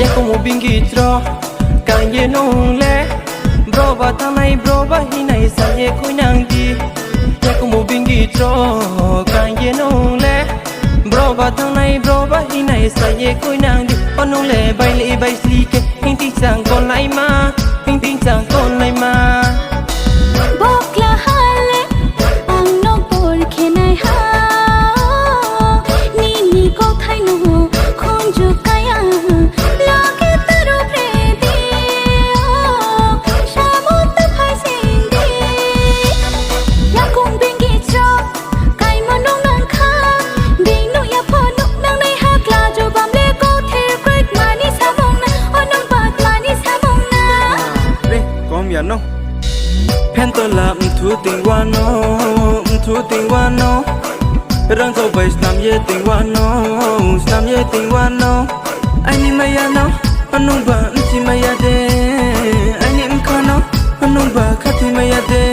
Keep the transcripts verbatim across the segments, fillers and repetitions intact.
Yakumu bingitro kanye nungle, broba tanai broba hinai saye kuinangdi. Yakumu bingitro kanye nungle, broba tanai broba hinai saye kuinangdi. Onungle baili baislike, hingti chang kolnaima, hingti chang kolnaima. Bokla hale, ang nok bor khenai ha. Nini kothai no khunju kaya, loge taru predi o, samut phai singdi. Yakung bingi chok, kaima nung nang kha. Bing nuk ya pho nuk nang nai ha, kla jo bam le ko ther kwek mani samung na, o nung bat mani samung na. Re, kom ya no. Phentola mthu tingwano, mthu tingwano. Rangchok bai snam ye tingwano, snam ye tingwano. Aini maya no, anung ba mchi maya de. Aini mkha no, anung ba khathi maya de.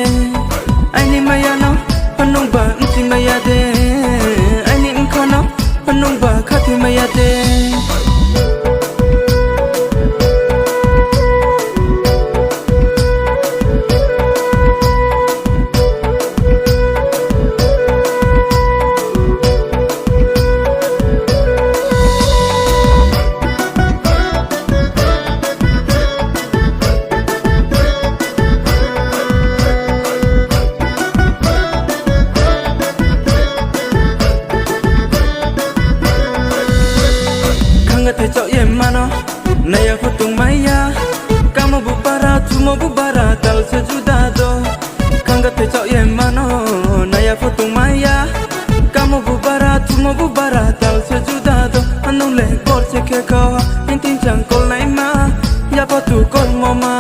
Aini maya no, anung ba mchi maya de. Aini mkha no, anung ba khathi maya de. Khanga thai chok ye mano, naya phutung maya. Kamo bu bara, thumo bu bara, tal se juda do. Khanga thai chok ye mano, naya phutung maya. Kamo bu bara, thumo bu bara, tal se juda do. Anung le kol se khe kho, hinting chang kol nai ma. Ya patu kol mo ma,